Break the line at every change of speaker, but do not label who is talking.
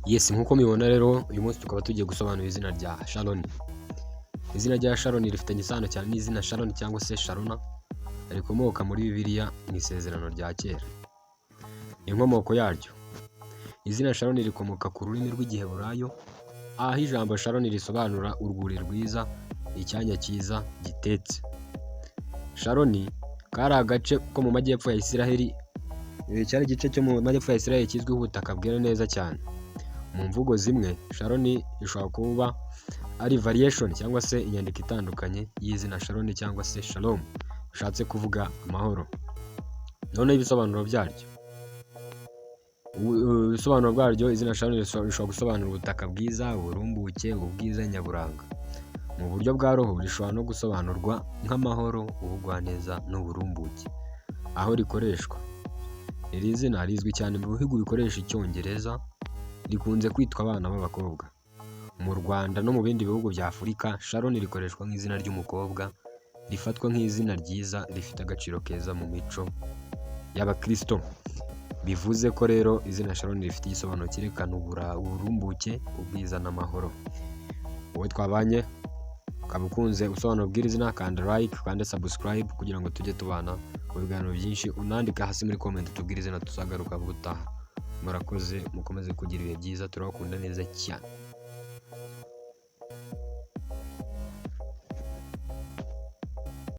Yes, nk'uko mubibona rero, uyu munsi tukaba tugiye gusobanura izina rya Sharon. Izina rya Sharon rifitanye isano cyane n'izina Sharon cyangwa se Sharona, rikomoka muri Bibiliya mu Isezerano rya Kera. Inkomoko yaryo: izina Sharon rikomoka ku rurimi rw'Igiheburayo, aho ijambo Sharon risobanura urwuri rwiza, icyanya cyiza gitetse. Sharon kari agace ko mu majyepfo ya Isiraheli, cyari igice cyo mu majyepfo ya Isiraheli kizwiho ubutaka bwera neza cyane. Mu mvugo zimwe, Sharon ishobora kuba ari variation cyangwa se inyandiko itandukanye y'izina Sharon cyangwa se Shalom, bishatse kuvuga amahoro. Noneho ibisobanuro byaryo. Ibisobanuro bwaryo, izina Sharon rishobora gusobanura ubutaka bwiza, uburumbuke, ubwiza nyaburanga. Mu buryo bwa roho, rishobora no gusobanurwa nk'amahoro, ubugwaneza n'uburumbuke. Aho rikoreshwa: iri zina rizwi cyane mu bihugu bikoresha Icyongereza, rikunze kwitwa abana b'abakobwa. Mu Rwanda no mu bindi bihugu bya Afurika, Sharon rikoreshwa nk'izina ry'umukobwa, rifatwa nk'izina ryiza rifite agaciro keza mu mico y'Abakristo. Bivuze ko rero izina Sharon rifite igisobanuro cyerekana uburumbuke, ubwiza n'amahoro. Wowe twabanye ukaba ukunze ubusobanuro bw'iri zina, kanda like, ukande subscribe kugira ngo tujye tubana mu biganiro byinshi, unandike hasi muri comment tubwire izina tuzagaruka ubutaha. Murakoze, mukomeze kugira ibihe byiza, turabakunda neza cyane.